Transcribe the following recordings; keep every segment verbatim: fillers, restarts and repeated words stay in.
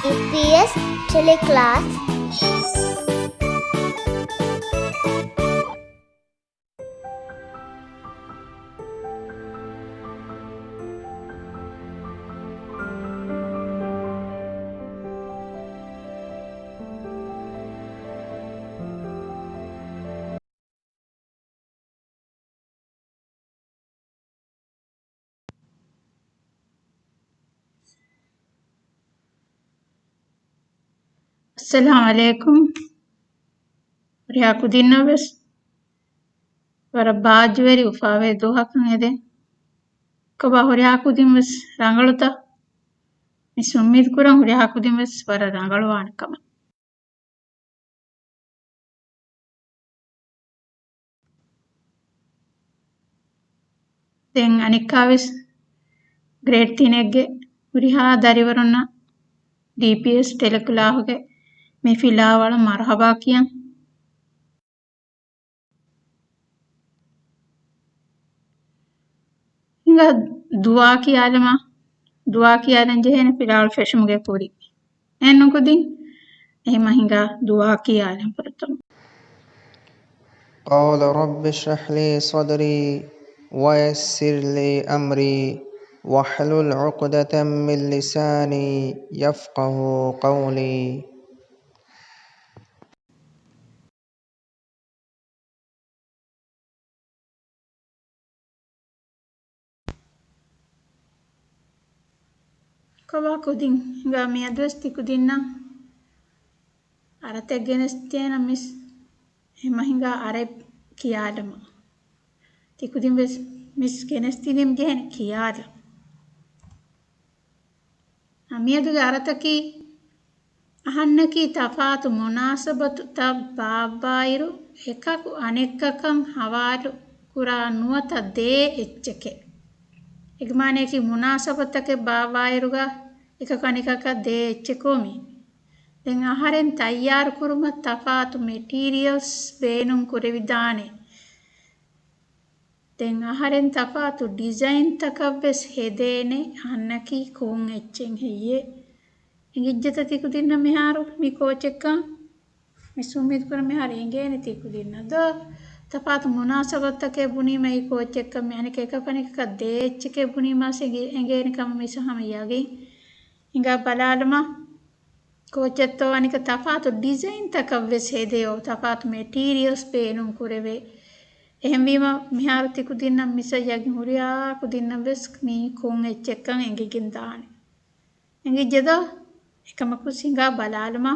ޑީޕީއެސް ޓެލެކްލާސް. އައްސަލާމް ޢަލައިކުމް. ހުރިހާ ކުދިންނަށް ވެސް ވަރަށް ބާއްޖަވެރި އުފާވެރި ދުވަހަކަށް އެދެން. ކޮބާ ހުރިހާ ކުދިން ވެސް ރަނގަޅުތަ؟ މިސް އުއްމީދު ކުރަން ހުރިހާ ކުދިން ވެސް ވަރަށް ރަނގަޅުވާނެ ކަމަށް. ދެން އަނެއްކާވެސް ގްރޭޑް ތިނެއްގެ ހުރިހާ ދަރިވަރުންނަށް ޑީޕީއެސް ޓެލެކްލާހުގެ މި ފިލާވަޅަށް މަރުޙަބާ ކިޔަން. ހިނގާ ދުޢާ ކިޔާލަމާ، ދުޢާ ކިޔާލަން ޖެހޭނެ ފިލާވަޅު ފެށުމުގެ ކުރިން. އެހެން ނުކުދިން، އެހެމަ ހިނގާ ދުޢާ ކިޔާލަން ފުރަތަމަ. قال رب اشرح لي صدري ويسر لي أمري واحلل عقدة من لساني يفقه قولي. ކޮބާ ކުދިން ހިނގާ މިއަދުވެސް ތިކުދިންނަށް އަރަތައް ގެނެސްދޭނަން މިސް ހަމަ ހިނގާ އަރަތް ކިޔާލަމާ. ތިކުދިން ވެސް މިސް ގެނެސްދިނީމަ ޖެހޭނެ ކިޔާލަން. މިއަދުގެ އަރަތަކީ، އަހަންނަކީ ތަފާތު މުނާސަބަތުތައް ބާއްވާއިރު، އެކަކު އަނެއްކަކަށް ހަވާލު ކުރާ ނުވަތަ ދޭ އެއްޗެކޭ. އޭގެ މާނަޔަކީ މުނާސަބަތަކެއް ބާއްވާއިރުގަ އެކަކު އަނެކަކަށް ދޭ އެއްޗެކޯ މީ. ދެން އަހަރެން ތައްޔާރު ކުރުމަށް ތަފާތު މެޓީރިއަލްސް ބޭނުން ކުރެވިދާނެ. ދެން އަހަރެން ތަފާތު ޑިޒައިންތަކަށް ވެސް ހެދޭނެ އަހަންނަކީ ކޮން އެއްޗެއް ހެއްޔޭ؟ އެނގިއްޖެތަ ތިކުދިންނަށް މިހާރު މި ކޯޗެއްކަން؟ މިސް އުއްމީދު ކުރަން މިހާރު އެނގޭނެ ތިކުދިންނަށް ދޯ؟ ތަފާތު މުނާސަބަތަކެއް ބުނީމަ އެއީ ކޯޗެއްކަން މި އަނެކަކަށް އަނެކަކަށް ދޭ އެއްޗެކޭ ބުނީމަ އެނގޭ، އެނގޭނެ ކަމަށް މިސް ހަމަ ޔަގީން. ހިނގާ ބަލާލަމާ. ކޯޗެއްތޯ އަނެކަ ތަފާތު ޑިޒައިންތަކަށް ވެސް ހެދެޔޯ، ތަފާތު މެޓީރިއަލްސް ބޭނުން ކުރެވޭ. އެހެންވީމަ މިހާރު ތިކުދިންނަށް މިސް ޔަގީން ހުރިހާ ކުދިންނަށް ވެސް މީ ކޮން އެއްޗެއްކަން އެނގިގެން ދާނެ. އެނގިއްޖެ ދޯ؟ އެކަމަކު ހިނގާ ބަލާލަމާ.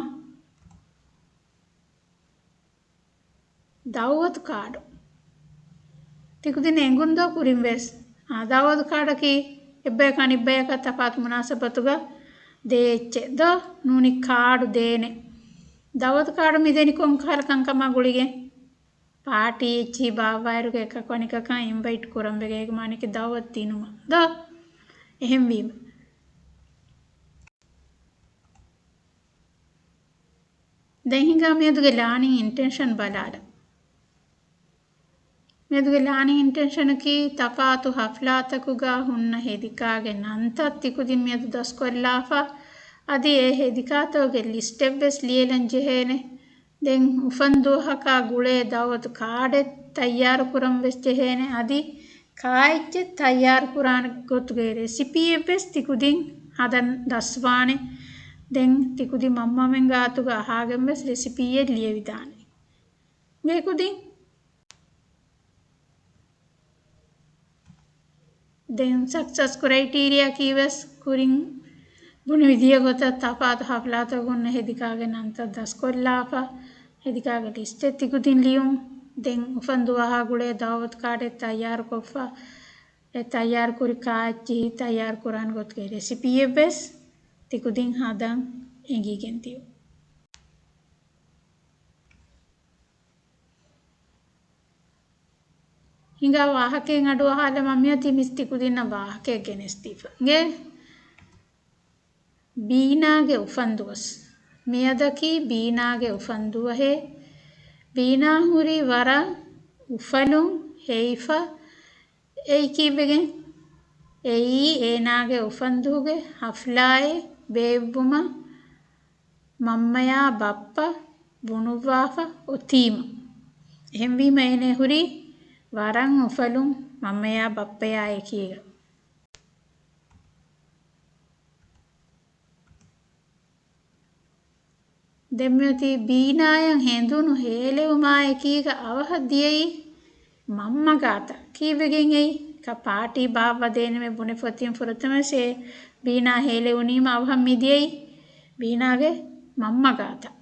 ދައުވަތު ކާޑު. ތިކުދިން އެނގުން ދޯ ކުރިން ވެސް؟ އާ، ދައުވަތު ކާޑަކީ އެއްބަޔަކާ އަނެއްބަޔަކަށް ތަފާތު މުނާސަބަތުގަ ދޭ އެއްޗެއް ދޯ؟ ނޫނީ ކާޑު ދޭނެ. ދައުވަތު ކާޑު މި ދެނީ ކޮން ކަހަލަ ކަންކަމާ ގުޅިގެން؟ ޕާޓީ އެއްޗެހި ބާއްވާއިރުގަ އެކަކު އަނެކަކަށް އިންވައިޓް ކުރަން ވެގެން އޭގެ މާނައަކީ ދައުވަތު ދިނުމަށް ދޯ؟ އެހެންވީމަ. ދެން ހިނގާ މިއަދުގެ ލާނިން އިންޓެންޝަން ބަލާލަން. މިއަދުގެ ލާނިން އިންޓެންޝަނަކީ ތަފާތު ހަފްލާތަކުގަ ހުންނަ ހެދިކާގެ ނަންތައް ތިކުދިން މިއަދު ދަސްކޮށްލާފަ، އަދި އެ ހެދިކާތަކުގެ ލިސްޓެއްވެސް ލިޔެލަން ޖެހޭނެ. ދެން އުފަންދުވަހަކާ ގުޅޭ ދައުވަތު ކާޑެއް ތައްޔާރު ކުރަން ވެސް ޖެހޭނެ. އަދި ކާއެއްޗެއް ތައްޔާރު ކުރާނެ ގޮތުގެ ރެސިޕީއެއްވެސް ތިކުދިން ހަދަން ދަސްވާނެ. ދެން ތިކުދިން މަންމަމެން ގާތުގަ އަހާގެން ވެސް ރެސިޕީއެއް ލިޔެވިދާނެ. ގޭކުދިން. ދެން ސަކްސަސް ކްރައިޓީރިއާއަކީ ވެސް ކުރިން ބުނި ވިދިޔަ ގޮތަށް ތަފާތު ހަފްލާތަކުން ހެދިކާގެ ނަންތައް ދަސްކޮށްލާފަ، ހެދިކާގެ ލިސްޓެއް ތިކުދިން ލިޔުން. ދެން އުފަން ދުވަހާ ގުޅޭ ދައުވަތު ކާޑެއް ތައްޔާރުކޮށްފަ، އެ ތައްޔާރު ކުރި ކާއެއްޗިހި ތައްޔާރު ކުރާނެ ގޮތުގެ ރެސިޕީއެއްވެސް ތިކުދިން ހަދަން އެނގިގެން ދިޔުން. ހިނގާ ވާހަކައިން އަޑުއަހާލަމާ މިއޮތީ މިސް ތިކުދިންނަށް ވާހަކައެއް ގެނެސްދީފަ. އިނގޭ؟ ބީނާގެ އުފަންދުވަސް. މިއަދަކީ ބީނާގެ އުފަންދުވަހޭ. ބީނާ ހުރީ ވަރަށް އުފަލުން ހެއިފަ. އެއީ ކީއްވެގެން؟ އެއީ އޭނާގެ އުފަންދުވަހުގެ ހަފްލާއެއް ބޭއްވުމަށް މަންމަޔާ ބައްޕަ ބުނުއްވާފަ އޮތީމަ. އެހެންވީމަ އޭނަ ހުރީ ވަރަށް އުފަލުން މަންމަޔާ ބައްޕަޔާ އެކީގަ. ދެންމެ އޮތީ ބީނާޔަށް ހެނދުނު ހޭލެވުމާއެކީގަ އަވަހަށް ދިޔައީ މަންމަ ގާތަށް. ކީއްވެގެން އެއީ؟ ކަ ޕާޓީ ބާއްވަދޭނަމޭ ބުނެފަ އޮތީމަ ފުރަތަމަ އޭ ބީނާ ހޭލެވުނީމަ އަވަހަށް މި ދިޔައީ ބީނާގެ މަންމަ ގާތަށް.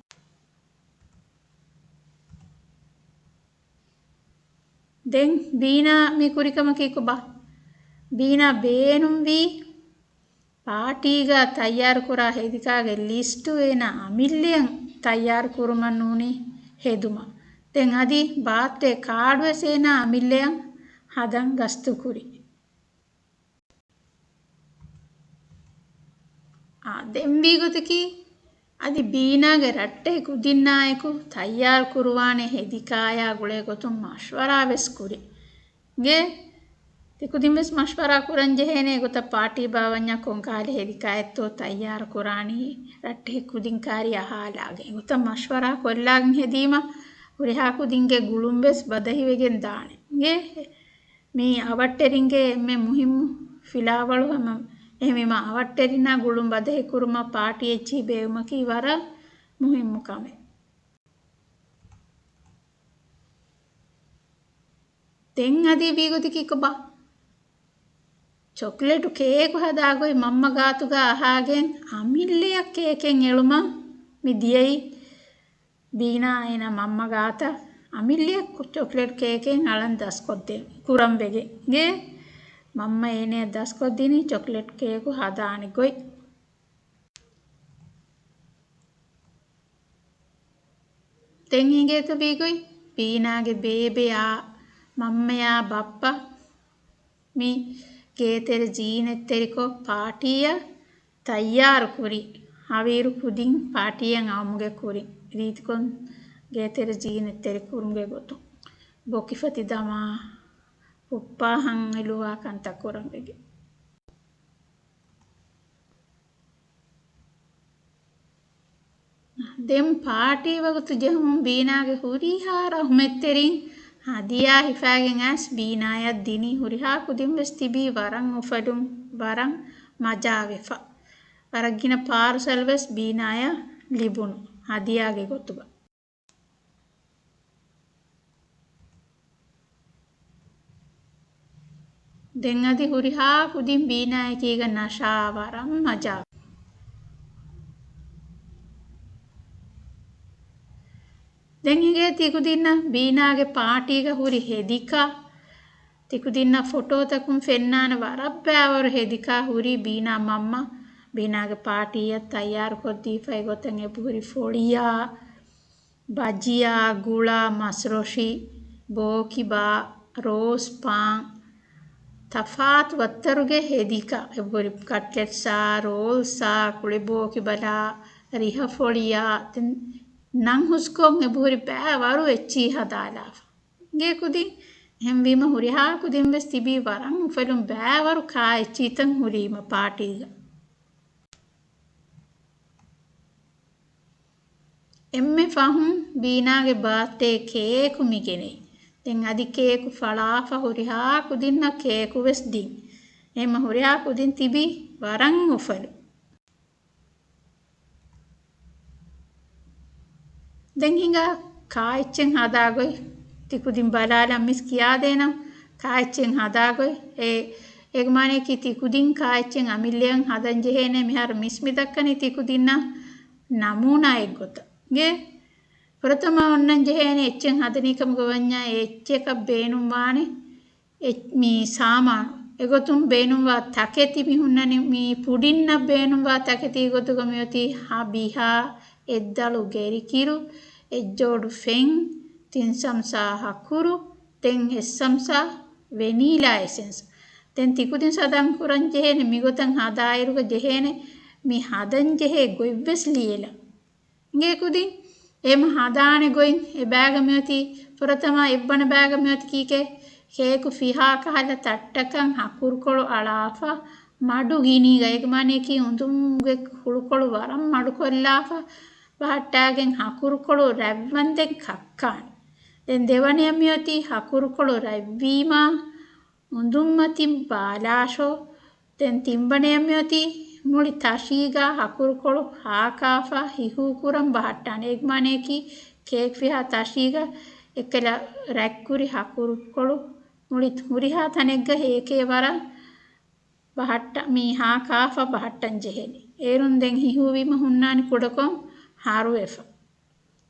ދެން ބީނާ މި ކުރިކަމަކީ ކޮބާ؟ ބީނާ ބޭނުންވީ ޕާޓީގަ ތައްޔާރުކުރާ ހެދިކާގެ ލިސްޓު އޭނާ އަމިއްލަޔަށް ތައްޔާރު ކުރުމަށް ނޫނީ ހެދުމަށް. ދެން އަދި ބާތްޑޭ ކާޑުވެސް އޭނާ އަމިއްލަޔަށް ހަދަން ގަސްތުކުރި. އާ، ދެން ވީ ގޮތަކީ، އަދި ބީނާގެ ރައްޓެހި ކުދިންނާއެކު ތައްޔާރު ކުރުވާނެ ހެދިކާޔާ ގުޅޭ ގޮތުން މަޝްވަރާ ވެސް ކުރި. އިނގޭ، ތިކުދިން ވެސް މަޝްވަރާ ކުރަން ޖެހޭނެ އެގޮތަށް ޕާޓީ ބާވަންޏާ ކޮންކާލި ހެދިކާއެއްތޯ ތައްޔާރު ކުރާނީ ރައްޓެހި ކުދިން ކާރި އަހާލާގެން. އެގޮތަށް މަޝްވަރާ ކޮށްލާގެން ހެދީމަ ހުރިހާ ކުދިންގެ ގުޅުން ވެސް ބަދަހިވެގެން ދާނެ. އިނގޭ، މީ އަވަށްޓެރިންގެ އެންމެ މުހިއްމު ފިލާވަޅު ހަމަ. އެހެންވީމަ އަވަށްޓެރިންނާ ގުޅުން ބަދަހި ކުރުމަށް ޕާޓީ އެއްޗިހި ބޭއްވުމަކީ ވަރަށް މުހިއްމު ކަމެއް. ދެން އަދި ވީގޮތަކީ ކޮބާ؟ ޗޮކްލެޓު ކޭކު ހަދާ ގޮތް މަންމަ ގާތުގަ އަހާގެން އަމިއްލަޔަށް ކޭކެއް އެޅުމަށް މި ދިޔައީ ބީނާ އޭނަ މަންމަ ގާތަށް އަމިއްލަޔަށް ޗޮކްލެޓް ކޭކެއް އަޅަން ދަސްކޮށްދޭން ކުރަން ވެގެން. އިނގޭ، މަންމަ އޭނަޔަށް ދަސްކޮށްދިނީ ޗޮކްލެޓް ކޭކު ހަދާނެ ގޮތް. ދެން އިނގޭތަ ވީގޮތް؟ ބީނާގެ ބޭބެއާ، މަންމަޔާ ބައްޕަ މި ގޭތެރެ ޒީނަތްތެރިކޮށް ޕާޓީއަށް ތައްޔާރު ކުރި. ހަވީރު ކުދިން ޕާޓީއަށް އައުމުގެ ކުރިން ރީތިކޮށް ގޭތެރެ ޒީނަތްތެރި ކުރުމުގެ ގޮތުން ބޮކިފަތި ދަމާ، ހުއްޕާ ހަން އެލުވާ ކަންތައް ކުރަން ވެގެން. ދެން ޕާޓީ ވަގުތު ޖެހުމުން ބީނާގެ ހުރިހާ ރަހުމަތްތެރިން ހަދިޔާ ހިފާގެން އައިސް ބީނާޔަށް ދިނީ. ހުރިހާ ކުދިން ވެސް ތިބީ ވަރަށް އުފަލުން، ވަރަށް މަޖާވެފަ. ވަރަށް ގިނަ ޕާރުސަލް ވެސް ބީނާޔަށް ލިބުނު ހަދިޔާގެ ގޮތުގަ. ދެން އަދި ހުރިހާ ކުދިން ބީނާ އެކީގަ ނަޝާ ވަރަށް މަޖާ. ދެން އިނގޭ ތިކުދިންނަށް ބީނާގެ ޕާޓީގަ ހުރި ހެދިކާ. ތިކުދިންނަށް ފޮޓޯތަކުން ފެންނާނެ ވަރަށް ބައިވަރު ހެދިކާ ހުރީ ބީނާ މަންމަ ބީނާގެ ޕާޓީއަށް ތައްޔާރުކޮށްދީފައި ގޮތަށް އެބަހުރި ފޮޅިޔާ، ބަޖިޔާ، ގުޅާ، މަސްރޮށި، ބޯކިބާ، ރޯސް ޕާން، ތަފާތު ވައްތަރުގެ ހެދިކާ، އެބަހުރި ކަޓްލެޓްސާ، ރޯލްސާ، ކުޅިބޯކިބަލާ، ރިހަފޮޅިޔާ، ތި-، ނަން ހުސްކޮށް އެބަހުރި ބައިވަރު އެއްޗިހި ހަދާލާފަ. އިނގޭ ކުދިން، އެހެންވީމަ ހުރިހާ ކުދިން ވެސް ތިބީ ވަރަށް އުފަލުން ބައިވަރު ކާ އެއްޗިހިތައް ހުރީމަ ޕާޓީގަ. އެންމެ ފަހުން ބީނާގެ ބާތޭ ކޭކު މިގެނެއް. ދެން އަދި ކޭކު ފަޅާފަ ހުރިހާ ކުދިންނަށް ކޭކު ވެސް ދިން. އެހެންމަ ހުރިހާ ކުދިން ތިބީ ވަރަށް އުފަލު. ދެން ހިނގާ ކާއެއްޗެއް ހަދާގޮތް ތިކުދިން ބަލާލަން މިސް ކިޔާދޭނަން ކާއެއްޗެއް ހަދާގޮތް. އެ، އޭގެ މާނަޔަކީ ތިކުދިން ކާއެއްޗެއް އަމިއްލަޔަށް ހަދަން ޖެހޭނެ މިހާރު މިސް މި ދައްކަނީ ތިކުދިންނަށް ނަމޫނާއެއްގޮތަށް. އިނގޭ؟ ފުރަތަމަ އޮންނަން ޖެހޭނެ އެއްޗެއް ހަދަނީ ކަމުގަ ވަންޏާ އެ އެއްޗަކަށް ބޭނުންވާނެ އެ-، މި ސާމާނު. އެގޮތުން ބޭނުންވާ ތަކެތި މި ހުންނަނީ މި ޕުޑިންނަށް ބޭނުންވާ ތަކެތީ ގޮތުގަ މިއޮތީ ހަ ބިހާ، އެއްދަޅު ގެރިކިރު، އެއްޖޯޑު ފެން، ތިން ސަމްސާ ހަކުރު، ދެން އެއް ސަމްސާ ވެނީލާ އެސެންސް. ދެން ތިކުދިން ސަދަން ކުރަން ޖެހޭނެ މިގޮތަށް ހަދާއިރުގަ ޖެހޭނެ މި ހަދަން ޖެހޭ ގޮތްވެސް ލިޔެލަން. އިނގޭ ކުދިން، އެހެމަ ހަދާނެ ގޮތް އެ ބައިގަ މިއޮތީ ފުރަތަމަ އެއްބަނަ ބައިގަ މިއޮތީ ކީކޭ؟ ކޭކު ފިހާ ކަހަލަ ތައްޓަކަށް ހަކުރުކޮޅު އަޅާފަ، މަޑު ގިނީގަ އޭގެ މާނަޔަކީ އުނދުމުގެ ހުޅުކޮޅު ވަރަށް މަޑުކޮށްލާފަ، ބަހައްޓާގެން ހަކުރުކޮޅު ރަތްވަންދެން ކައްކާނެ. ދެން ދެވަނަޔަށް މިއޮތީ ހަކުރުކޮޅު ރަތްވީމާ އުނދުންމަތިން ބާލާށޯ. ދެން ތިންވަނަޔަށް މިއޮތީ މުޅި ތަށީގާ ހަކުރުކޮޅު ހާކާފަ ހިހޫކުރަން ބަހައްޓާނެ. އެގްމާނަޔަކީ ކޭކް ފިހާ ތަށީގަ އެއްކަލަ ރަތްކުރި ހަކުރުކޮޅު މުޅި ހުރިހާ ތަނެއްގަ ހޭކޭ ވަރަށް ބަހައްޓަ، މީ ހާކާފަ ބަހައްޓަން ޖެހޭނެ. އޭރުން ދެން ހިހޫވީމަ ހުންނާނެ ކުޑަކޮށް ހާރުވެފަ.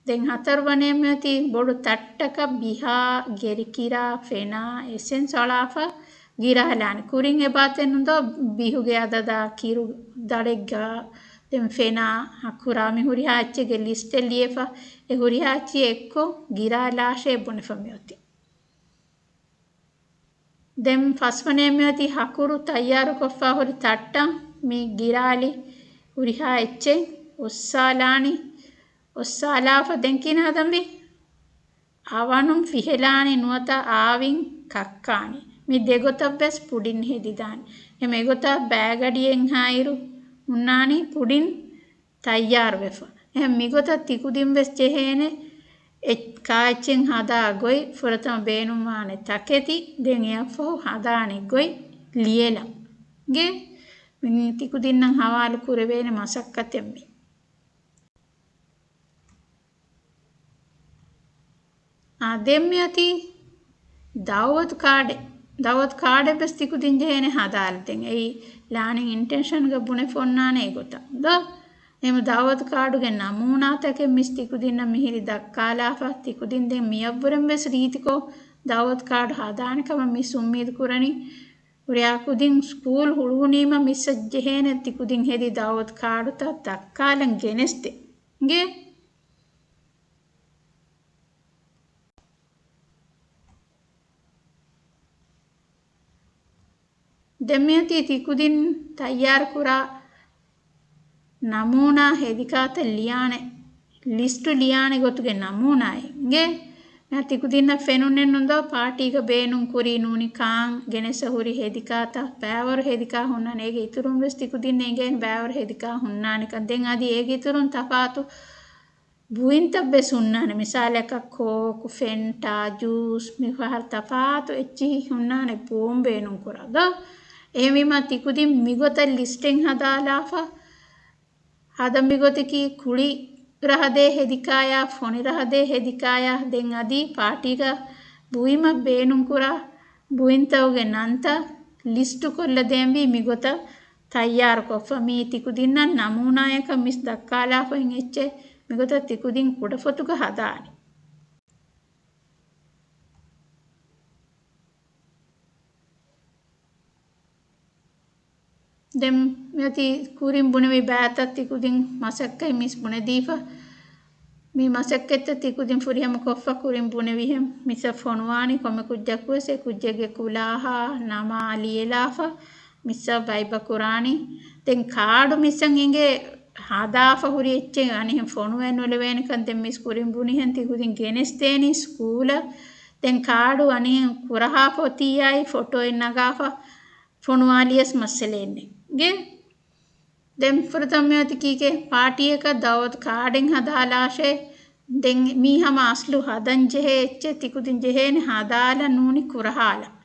ދެން ހަތަރުވަނަޔަށް މިއޮތީ ބޮޑު ތައްޓަކަށް ބިހާ، ގެރިކިރާ، ފެނާ، އެސެންސް އަޅާފަ ގިރާލާނެ. ކުރިން އެބާތެއް ނުދޯ ބިހުގެ އަދަދާ ކިރު ދަޅެއްގަ ދެން ފެނާ، ހަކުރާ މި ހުރިހާ އެއްޗެއްގެ ލިސްޓެއް ލިޔެފަ އެ ހުރިހާ އެއްޗިއެއް އެއްކޮށް ގިރާލާށޭ ބުނެފަ މިއޮތީ. ދެން ފަސްވަނަޔަށް މިއޮތީ ހަކުރު ތައްޔާރުކޮށްފަ ހުރި ތައްޓަށް މި ގިރާލި ހުރިހާ އެއްޗެއް އޮއްސާލާނީ. އޮއްސާލާފަ ދެން ކިހިނެއް ހަދަންވީ؟ އަވަނުން ފިހެލާނީ ނުވަތަ އާވިން ކައްކާނީ. މި ދެގޮތަށްވެސް ޕުޑިން ހެދިދާނެ. އެހެން އެގޮތަށް ބައިގަޑިއެއްހާއިރު ހުންނާނީ ޕުޑިން ތައްޔާރުވެފަ. އެހެން މިގޮތަށް ތިކުދިން ވެސް ޖެހޭނެ އެ-، ކާއެއްޗެއް ހަދާ ގޮތް ފުރަތަމަ ބޭނުންވާނެ ތަކެތި ދެން އެއަށްފަހު ހަދާނެ ގޮތް ލިޔެލަން. ގެ މި ތިކުދިންނަށް ހަވާލު ކުރެވޭނެ މަސައްކަތެއް މީ. އާ، ދެން މިއޮތީ ދައުވަތު ކާޑެއް. ދައުވަތު ކާޑެއް ވެސް ތިކުދިން ޖެހޭނެ ހަދާލަދޭން. އެއީ ލާނިން އިންޓެންޝަންގަ ބުނެފަ އޮންނާނެ އެގޮތަށް ދޯ؟ އެހެން ދައުވަތު ކާޑުގެ ނަމޫނާތަކެއް މިސް ތިކުދިންނަށް މިހިރި ދައްކާލާފަ. ތިކުދިން ދެން މިއަށްވުރެން ވެސް ރީތިކޮށް ދައުވަތު ކާޑު ހަދާނެ ކަމަށް މިސް އުއްމީދު ކުރަނީ. ހުރިހާ ކުދިން ސްކޫލް ހުޅުވުނީމަ މިސްއަށް ޖެހޭނެ ތިކުދިން ހެދި ދައުވަތު ކާޑުތައް ދައްކާލަން ގެނެސްދޭ. އިނގޭ؟ ދެން މިއޮތީ ތިކުދިން ތައްޔާރުކުރާ ނަމޫނާ ހެދިކާތައް ލިޔާނެ، ލިސްޓު ލިޔާނެ ގޮތުގެ ނަމޫނާއެއް. އިނގޭ؟ މިހާ ތިކުދިންނަށް ފެނުނެއްނުން ދޯ ޕާޓީގަ ބޭނުން ކުރީ ނޫނީ ކާން ގެނެސް ހުރި ހެދިކާތައް ބައިވަރު ހެދިކާ ހުންނާނެ. އޭގެ އިތުރުން ވެސް ތިކުދިންނަށް އެނގޭނެ ބައިވަރު ހެދިކާ ހުންނާނެކަން. ދެން އަދި އޭގެ އިތުރުން ތަފާތު ބުއިންތައް ވެސް ހުންނާނެ. މިސާލަކަށް ކޯކް، ފެންޓާ، ޖޫސް، މި ފަހަރު ތަފާތު އެއްޗިހި ހުންނާނެ ބުއުން ބޭނުން ކުރާ ދޯ؟ އެހެންވީމަ ތިކުދިން މިގޮތަށް ލިސްޓެއް ހަދާލާފަ، ހަދަން މިގޮތަކީ ކުޅި ރަހަދޭ ހެދިކާޔާ، ފޮނި ރަހަދޭ ހެދިކާޔާ، ދެން އަދި ޕާޓީގަ ބުއިމަށް ބޭނުން ކުރާ ބުއިންތަކުގެ ނަންތައް ލިސްޓު ކޮށްލަދޭންވީ މިގޮތަށް ތައްޔާރުކޮށްފަ. މީ ތިކުދިންނަށް ނަމޫނާޔަކަށް މިސް ދައްކާލާފައިން އެއްޗެއް މިގޮތަށް ތިކުދިން ކުޑަފޮތުގަ ހަދާނެ. ދެން މިއޮތީ ކުރިން ބުނެވި ބައިތައް ތިކުދިން މަސައްކަތް މިސް ބުނެދީފަ. މި މަސައްކަތްތައް ތިކުދިން ފުރިހަމަ ކޮށްފަ ކުރިން ބުނެވިހެން މިސްއަށް ފޮނުވާނީ. ކޮންމެ ކުއްޖަކުވެސް އެ ކުއްޖެއްގެ ކުލާހާ ނަމާ ލިޔެލާފަ މިސްއަށް ވައިބަ ކުރާނީ. ދެން ކާޑު މިސްއަށް އެނގޭ ހަދާފަ ހުރި އެއްޗެއް އަނެއްހެން ފޮނުވައެއް ނުލެވޭނެކަން ދެން މިސް ކުރިން ބުނިހެން ތިކުދިން ގެނެސްދޭނީ ސްކޫލަށް. ދެން ކާޑު އަނެއްހެން ކުރަހާފަ އޮތީއާއި ފޮޓޯއެއް ނަގާފަ ފޮނުވާލިޔަސް މައްސަލައެއްނެއް. އިނގޭ؟ ދެން ފުރަތަމަ މިއޮތީ ކީކޭ؟ ޕާޓީއަކަށް ދައުވަތު ކާޑެއް ހަދާލާށޭ. ދެން މީ ހަމަ އަސްލު ހަދަން ޖެހޭ އެއްޗެއް ތިކުދިން ޖެހޭނެ ހަދާލަން ނޫނީ ކުރަހާލަން.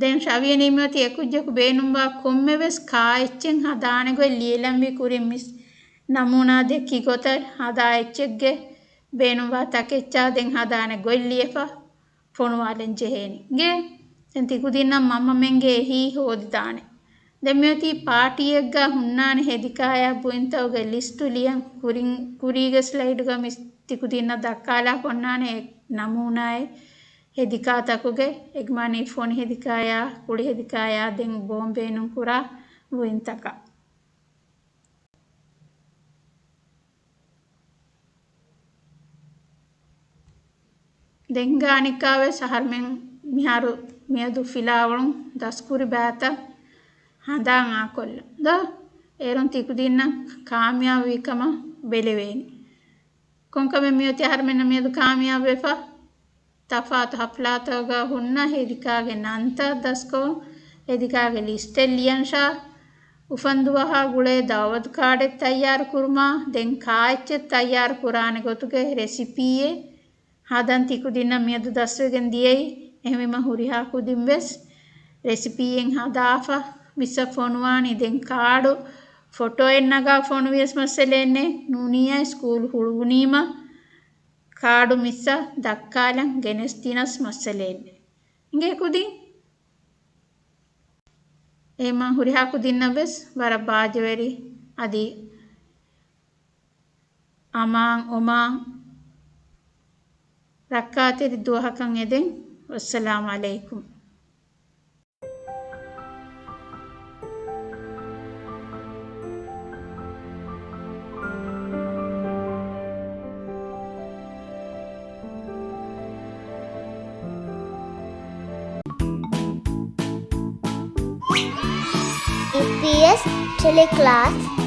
ދެން ށަވިޔަނީ މިއޮތީ އެކުއްޖަކު ބޭނުންވާ ކޮންމެވެސް ކާ އެއްޗެއް ހަދާނެ ގޮތް ލިޔެލަންވީ ކުރިން މިސް ނަމޫނާ ދެއްކި ގޮތަށް ހަދާ އެއްޗެއްގެ ބޭނުންވާ ތަކެއްޗާ ދެން ހަދާނެ ގޮތް ލިޔެފަ ފޮނުވާލަން ޖެހޭނެ. އިނގޭ؟ ދެން ތިކުދިންނަށް މަންމަމެންގެ އެހީ ހޯދިދާނެ. ދެން މިއޮތީ ޕާޓީއެއްގަ ހުންނާނެ ހެދިކާޔާ ބުއިންތަކުގެ ލިސްޓު ލިޔަން. ކުރިން، ކުރީގެ ސްލައިޑުގަ މިސް ތިކުދިންނަށް ދައްކާލާފަ އޮންނާނެ އެ ނަމޫނާއެއް ހެދިކާތަކުގެ. އެގްމާނީ ފޮނި ހެދިކާޔާ، ކުޅި ހެދިކާޔާ ދެން ބޯން ބޭނުން ކުރާ ބުއިންތަކާ. ދެން ހިނގާ އަނެއްކާވެސް އަހަރުމެން މިހާރު މިއަދު ފިލާވަޅުން ދަސްކުރި ބައިތައް ހަނދާން އާކޮށްލަން ދޯ؟ އޭރުން ތިކުދިންނަށް ކާމިޔާބުވީ ކަމަށް ބެލެވޭނެ. ކޮންކަމެއް މިއޮތީ އަހަރުމެންނަށް މިއަދު ކާމިޔާބުވެފަ؟ ތަފާތު ހަފްލާތަކުގަ ހުންނަ ހެދިކާގެ ނަންތައް ދަސްކޮށް، ހެދިކާގެ ލިސްޓެއް ލިޔަންށާ، އުފަންދުވަހާ ގުޅޭ ދައުވަތު ކާޑެއް ތައްޔާރު ކުރުމާ، ދެން ކާއެއްޗެއް ތައްޔާރު ކުރާނެ ގޮތުގެ ރެސިޕީއެއް ހަދަން ތިކުދިންނަށް މިއަދު ދަސްވެގެން ދިޔައީ. އެހެންވީމަ ހުރިހާ ކުދިން ވެސް ރެސިޕީއެއް ހަދާފަ މިސްއަށް ފޮނުވާނީ. ދެން ކާޑު ފޮޓޯއެއް ނަގާ ފޮނުވިޔަސް މައްސަލައެއް ނެތް. ނޫނިއްޔާ ސްކޫލް ހުޅުވުނީމަ ކާޑު މިސްއަށް ދައްކާލަން ގެނެސްދިނަސް މައްސަލައެއް ނެތް. އިނގޭ ކުދިން؟ އެހެންމަ ހުރިހާ ކުދިންނަށް ވެސް ވަރަށް ބާއްޖަވެރި އަދި އަމާން އޮމާން ރައްކާތެރި ދުވަހަކަށް އެދެން. ވައްސަލާމް އަލައިކުމް. އީޕީއެސް ޓެލެކްލާސް